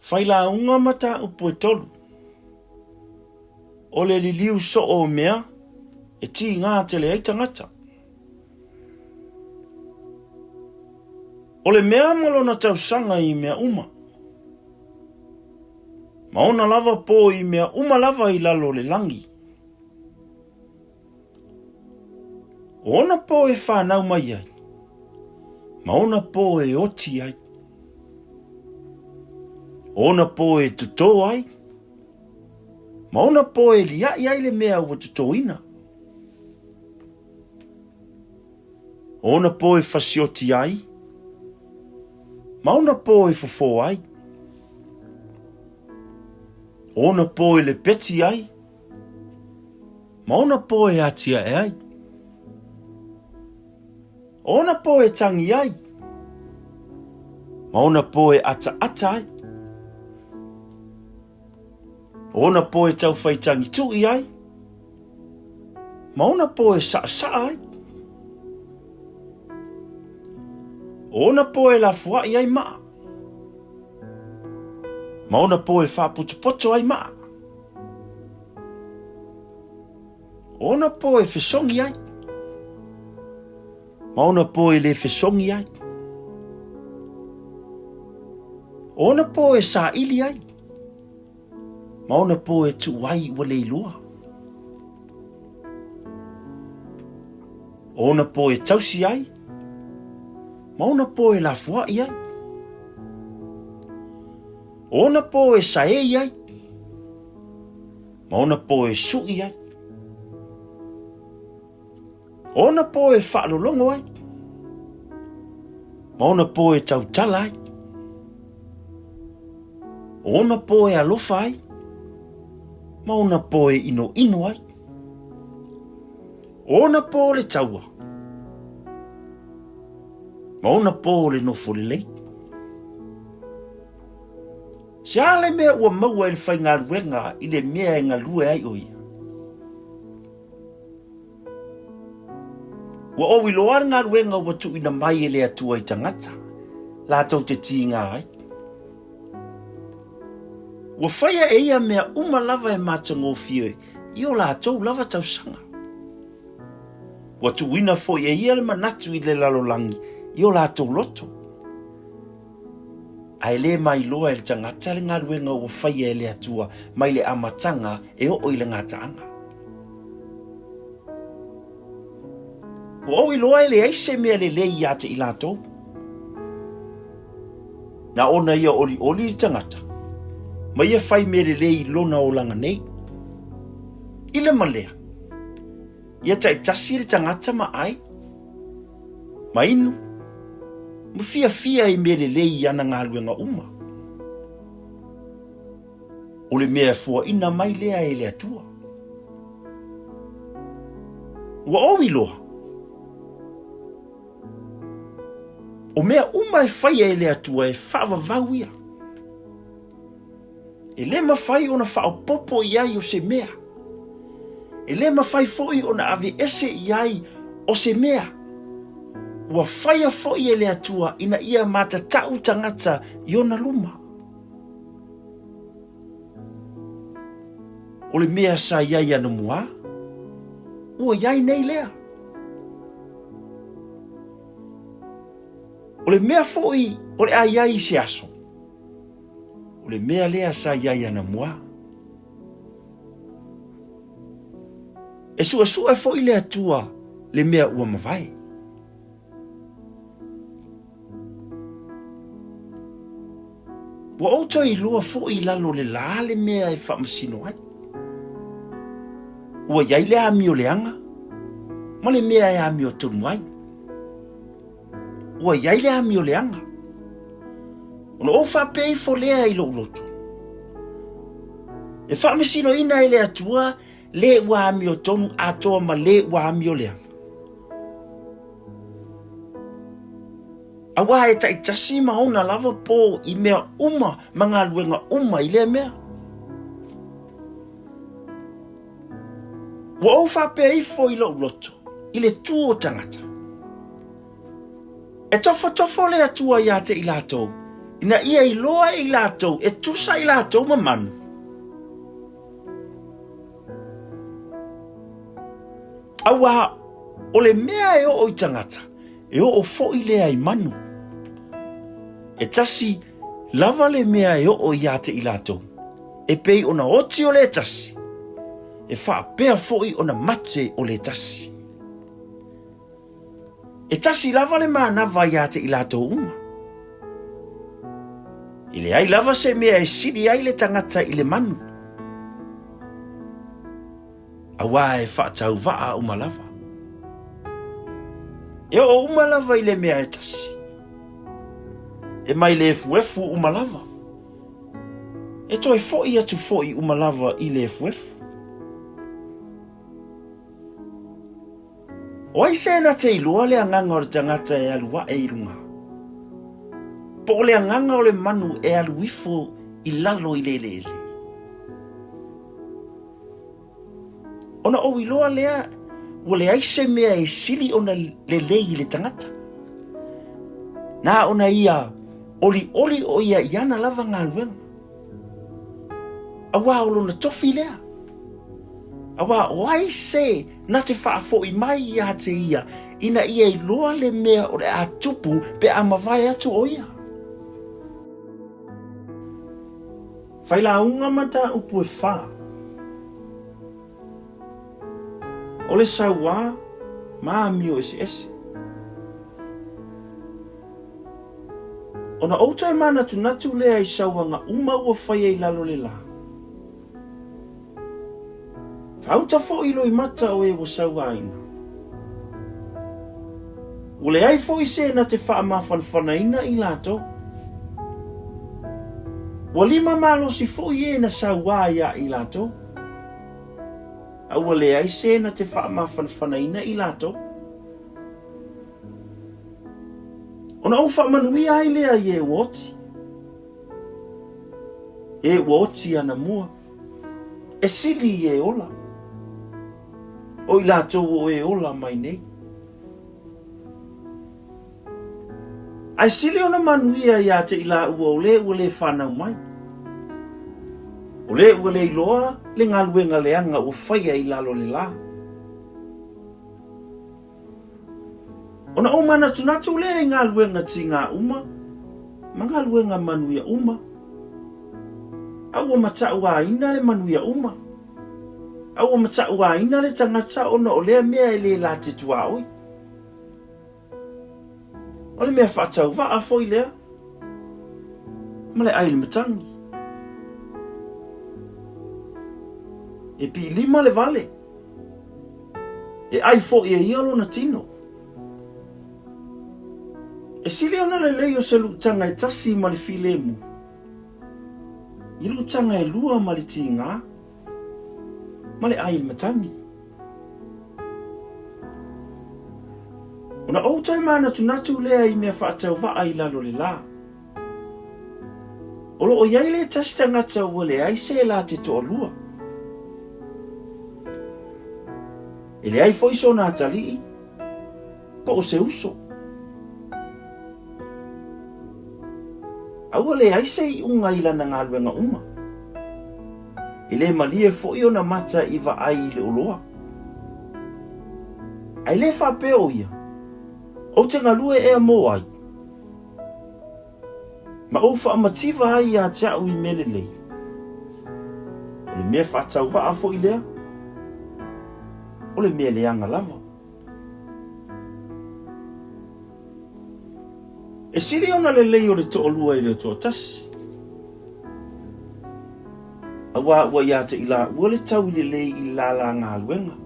Failauga mataupu e tolu. O le liliu soo o mea e tigā tele ai tagata. O le mea ma lona tausaga i mea uma. Ma ona lava pō i mea uma lava i lalo o le lagi. O ona pō e whānau mai ai, ma ona pō e oti ai. O ona pō e totō ai, ma ona pō e liaʻi ai le mea ua totōina. O ona pō e fasioti ai, ma ona pō e fofō ai. O ona pō e lepeti ai, Ma ona pō e atiae ai. O ona pō e tangi ai. Ma ona pō e ataata ai. O ona pō e tauwhai tangi tuʻi ai. Ma ona pō e saʻasaʻa ai. O ona pō e lafoaʻi ai maʻa. Ma ona pō e faapotopoto ai maʻa. O ona pō e fesongi ai. Ma ona pō e lē fesongi ai. O ona pō e saʻili ai. Ma ona pō e tuu ai ua le iloa. O ona pō e tausi ai. Ma ona pō e lafoaʻi ai. O ona pō e saei ai. Ma ona pō e suʻi ai. O ona pō e faalologo ai. Ma ona pō e tautala ai. O ona pō e alofa ai. Ma ona pō e inoino ai. O ona pō o le taua. Ma ona pō o le nofo lelei. Se a le mea ua maua e le faigaluega i le mea e galue ai ʻo ia? Ua ou iloa le galuega ua tuuina mai e le Atua i tagata, latou te tīgā ai. Ua faia e ia mea uma lava e matagofie i o latou lava tausaga. Ua tuuina foi e ia le manatu i le lalolagi i o latou loto. A e lē mailoa e le tagata le galuega ua faia e le Atua mai le amataga e oo i le gataaga. Ua ou iloa e leai se mea lelei iā te i latou. Na ona ia olioli le tagata, ma ia fai mea lelei i lona olaga nei. I le ma lea, ia taitasi le tagata ma ai, ma inu, ma fiafia i mea lelei i ana galuega uma. O le mea e fuaina mai lea e le Atua. Ua ou iloa, o mea uma e faia e le Atua e faavavau ia. E lē mafai ona faaopoopo i ai o se mea. E lē mafai foi ona aveese i ai o se mea. Ua faia foi e le Atua ina ia matatau tagata i ona luma. O le mea sa i ai anamua, ua i ai nei lea. O le mea foi o le a i ai i se aso, O le mea lea sa i ai anamua. E suesue foi le Atua le mea ua mavae. Ua ou toe iloa foi i lalo o le lā le mea e faamasino ai. Ua i ai le amio leaga ma le mea e amiotonu ai. Ua i ai le amio leaga. Ona ou faapea ifo lea i lou loto, E faamasinoina e le Atua le ua amiotonu atoa ma le ua amio leaga. Auā e taitasi ma ona lava pō i mea uma ma galuega uma i lea mea. Ua ou faapea ifo i lou loto, i le tū o tagata. E tofotofo le Atua iā te i latou, Ina ia iloa e i latou e tusa i latou ma manu. Auā, o le mea e oo i tagata, e oo foi lea i manu. E tasi lava le mea e oo ia te i latou, e pei ona oti o le tasi, e faapea foi ona mate o le tasi. E tasi lava le manava ia te i latou uma. E leai lava se mea e sili ai le tagata i le manu, auā e faatauvaa uma lava. E oo uma lava i le mea e tasi. E mai le efuefu uma lava. E toe foi atu foi uma lava i le efuefu. O ai se na te iloa le agaga o le tagata e alu ae i luga? Po o le agaga o le manu e alu ifo i lalo i le eleele? Ona ou iloa lea ua leai se mea e sili ona lelei i le tagata. Na ona ia olioli o ia i ana lava galuega. Auā o lona tofi lea. Auā o ai se na te faafoi mai ia te ia ina ia iloa le mea o le a tupu pe a mavae atu o ia. Failauga mataupu e fa. O le sauā ma amio eseese. Ona ou toe manatunatu lea i sauaga uma ua faia i lalo le lā. Faauta foi i loimata o e ua sauaina. Ua leai foi se na te faamafanafanaina i latou. Ua lima malosi foi e na sauā iā i latou. A ua leai se na te faamafanafanaina i latou. Ona ou faamanuia ai lea i e ua oti. E ua oti anamua. E sili i e ola. O i latou o e ola mai nei. Ae sili ona manuia ia te i laua o le ua le fanau mai. O le ua le iloa le galuega leaga ua faia i lalo le la. Ona ou manatunatu lea i galuega tigā uma ma galuega manuia uma, a ua matauāina le manuia uma, a ua matauāina le tagata ona o lea mea e le la te tuaoi. O le mea faatauvaa foi lea ma le ʻai le matagi. E piilima le vale. E ʻai foi e ia lona tino. E sili ona lelei o se luʻutaga e tasi ma le filemu, i luʻutaga e lua ma le tigā, ma le ʻai matagi. Ona ou toe manatunatu lea i mea faatauvaa i lalo le lā. O lo o i ai le tasi tagata ua leai se la te toalua. E leai foi sona atalii, po o se uso. A ua leai se iuga i lana galuega uma. E le malie foi ona mata i vaai i le oloa. Ae le faapea o ia, Ou te galue ea mo ai? Ma ou faamativa ai ia te au i mea lelei. O le mea faatauvaa foi lea, o le mea leaga lava. E sili ona lelei o le toalua i le toatasi, auā ua ia te i laua le taui lelei i le lālā galuega.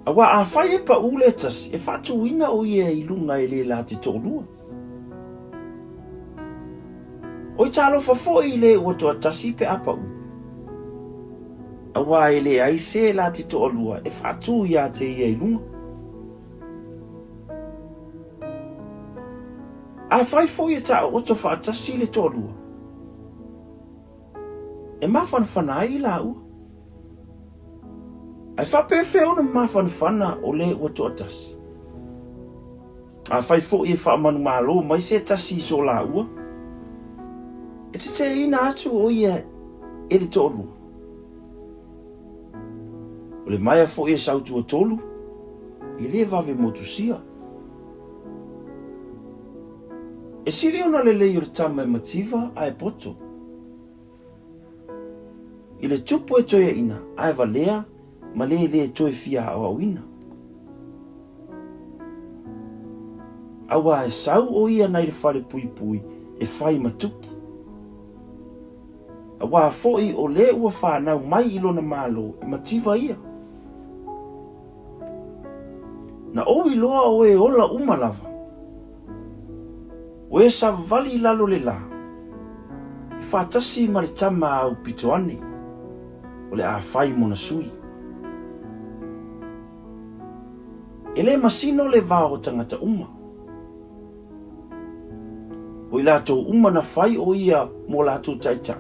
Auā afai e paʻū le tasi, e faatūina ʻo ia i luga e le la te toalua. Oi talofa foi i le ua toatasi pe a paʻū. Auā e leai se la te toalua e faatū iā te ia i luga. Afai foi e taoto faatasi le toalua, e mafanafana ai i laua. Ae faapefea ona mafanafana o le ua toatasi? Afai foi e faamanumalo mai se tasi i so laua, e teteina atu o ia e le toalua. O le maea foi e sautuatolu, e le vave motusia. E sili ona lelei o le tama e mativa ae poto. I le tupu e toeaina ae valea ma le le toe fia aoaoina. Aua e sau o ia nai le fale puipui e fai ma tupu. Aua foi o le ua fanau mai i lona malo e mativa ia. Na ou iloa o e ola uma lava. O e savavali i lalo le la, e faatasi ma le tama a au pito ane, o le a fai mona sui. E le masino le va o tagata uma. O i latou uma na fai o ia mo latou taitai.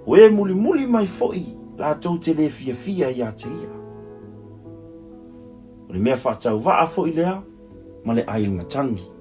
O e mulimuli mai foi latou te le fiafia ia te ia. O le mea faatauvaa foi lea ma le ai matagi.